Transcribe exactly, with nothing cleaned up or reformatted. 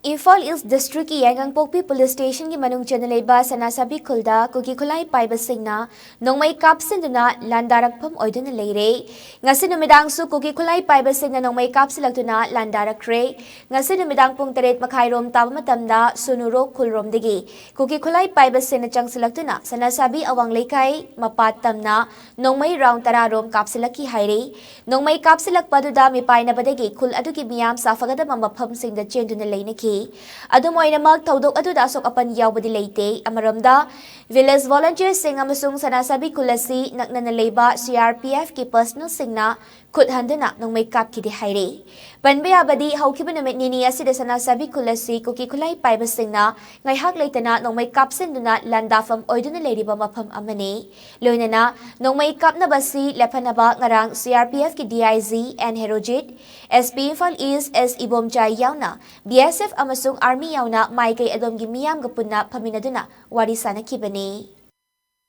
ꯏꯝꯐꯥꯜ ꯏꯁ ꯗꯤꯁꯇ꯭ꯔꯤꯛꯀꯤ ꯌꯥꯏꯉꯪꯄꯣꯛꯄꯤ ꯄꯨꯂꯤꯁ ꯁ꯭ꯇꯦꯁꯟꯒꯤ ꯃꯅꯨꯡ ꯆꯟꯅ ꯂꯩꯕ ꯁꯅꯥꯁꯥꯕꯤ ꯈꯨꯜꯗ ꯀꯨꯀꯤ ꯈꯨꯠꯂꯥꯏ ꯄꯥꯏꯕꯁꯤꯡꯅ ꯅꯣꯡꯃꯩ ꯀꯥꯞꯁꯤꯟꯗꯨꯅ ꯂꯥꯟꯗꯥꯔꯛꯐꯝ ꯑꯣꯏꯗꯨꯅ ꯂꯩꯔꯦ꯫ ꯉꯁꯤ ꯅꯨꯃꯤꯗꯥꯡꯁꯨ ꯀꯨꯀꯤ ꯈꯨꯠꯂꯥꯏ ꯄꯥꯏꯕꯁꯤꯡꯅ ꯅꯣꯡꯃꯩ ꯀꯥꯞꯁꯤꯜꯂꯛꯇꯨꯅ ꯂꯥꯟꯗꯥꯔꯛꯈ꯭ꯔꯦ꯫ ꯉꯁꯤ ꯅꯨꯃꯤꯗꯥꯡ ꯄꯨꯡ ꯇꯔꯦꯠ ꯃꯈꯥꯏꯔꯣꯝ ꯇꯥꯕ ꯃꯇꯝꯗ ꯁꯨꯅꯨꯔꯣꯛ ꯈꯨꯜꯔꯣꯝꯗꯒꯤ ꯀꯨꯀꯤ ꯈꯨꯠꯂꯥꯏ ꯄꯥꯏꯕꯁꯤꯡꯅ ꯆꯪꯁꯤꯜꯂꯛꯇꯨꯅ ꯁꯅꯥꯁꯥꯕꯤ ꯑꯋꯥꯡ ꯂꯩꯀꯥꯏ ꯃꯄꯥ ꯇꯝꯅ ꯅꯣꯡꯃꯩ ꯔꯥꯎꯟ ꯇꯔꯥ ꯔꯣꯝ ꯀꯥꯞꯁꯤꯜꯂꯛꯈꯤ ꯍꯥꯏꯔꯤ꯫ ꯅꯣꯡꯃꯩ ꯀꯥꯞꯁꯤꯜꯂꯛꯄ ꯑꯗꯨꯗ ꯃꯤꯄꯥꯏꯅꯕꯗꯒꯤ ꯈꯨꯜ ꯑꯗꯨꯒꯤ ꯃꯤꯌꯥꯝ ꯁꯥꯐꯒꯗꯕ ꯃꯐꯝꯁꯤꯡꯗ ꯆꯦꯟꯗꯨꯅ ꯂꯩꯅꯈꯤ꯫ ꯑꯗꯨꯝ ꯑꯣꯏꯅꯃꯛ, ꯊꯧꯗꯣꯛ ꯑꯗꯨꯗ ꯑꯁꯣꯛ ꯑꯄꯟ ꯌꯥꯎꯕꯗꯤ ꯂꯩꯇꯦ꯫ ꯑꯃꯔꯣꯝꯗ, ꯚꯤꯂꯦꯖ ꯚꯣꯂꯟꯇꯤꯌꯔꯁꯤꯡ ꯑꯃꯁꯨꯡ ꯁꯅꯥꯁꯥꯕꯤ ꯈꯨꯜ ꯑꯁꯤ ꯅꯛꯅꯅ ꯂꯩꯕ ꯁꯤ ꯑꯥꯔ ꯄꯤ ꯑꯦꯐꯀꯤ ꯄꯔꯁꯅꯦꯜꯁꯤꯡꯅ ꯈꯨꯠ ꯍꯟꯗꯨꯅ ꯅꯣꯡꯃꯩ ꯀꯥꯞꯈꯤꯗꯦ ꯍꯥꯏꯔꯤ꯫ ꯄꯟꯕ ꯌꯥꯕꯗꯤ, ꯍꯧꯈꯤꯕ ꯅꯨꯃꯤꯠ ꯅꯤꯅꯤ ꯑꯁꯤꯗ ꯁꯅꯥꯁꯥꯕꯤ ꯈꯨꯜ ꯑꯁꯤ ꯀꯨꯀꯤ ꯈꯨꯠꯂꯥꯏ ꯄꯥꯏꯕꯁꯤꯡꯅ ꯉꯥꯏꯍꯥꯛ ꯂꯩꯇꯅ ꯅꯣꯡꯃꯩ ꯀꯥꯞꯁꯤꯟꯗꯨꯅ ꯂꯥꯟꯗꯥꯐꯝ ꯑꯣꯏꯗꯨꯅ ꯂꯩꯔꯤꯕ ꯃꯐꯝ ꯑꯃꯅꯤ꯫ ꯂꯣꯏꯅꯅ ꯅꯣꯡꯃꯩ ꯀꯥꯞꯅꯕꯁꯤ ꯂꯦꯞꯍꯟꯅꯕ ꯉꯔꯥꯡ ꯁꯤ ꯑꯥꯔ ꯄꯤ ꯑꯦꯐꯀꯤ D I G N Herojit, S P Imphal east S Ibomcha ꯌꯥꯎꯅ ꯕꯤ ꯑꯦꯁ ꯑꯦꯐ ꯑꯃꯁꯨꯡ ꯑꯥꯔꯃꯤ ꯌꯥꯎꯅ ꯃꯥꯏꯀꯩ ꯑꯗꯣꯝꯒꯤ ꯃꯤꯌꯥꯝꯒ ꯄꯨꯟꯅ ꯐꯝꯃꯤꯟꯅꯗꯨꯅ ꯋꯥꯔꯤ ꯁꯥꯅꯈꯤꯕꯅꯤ꯫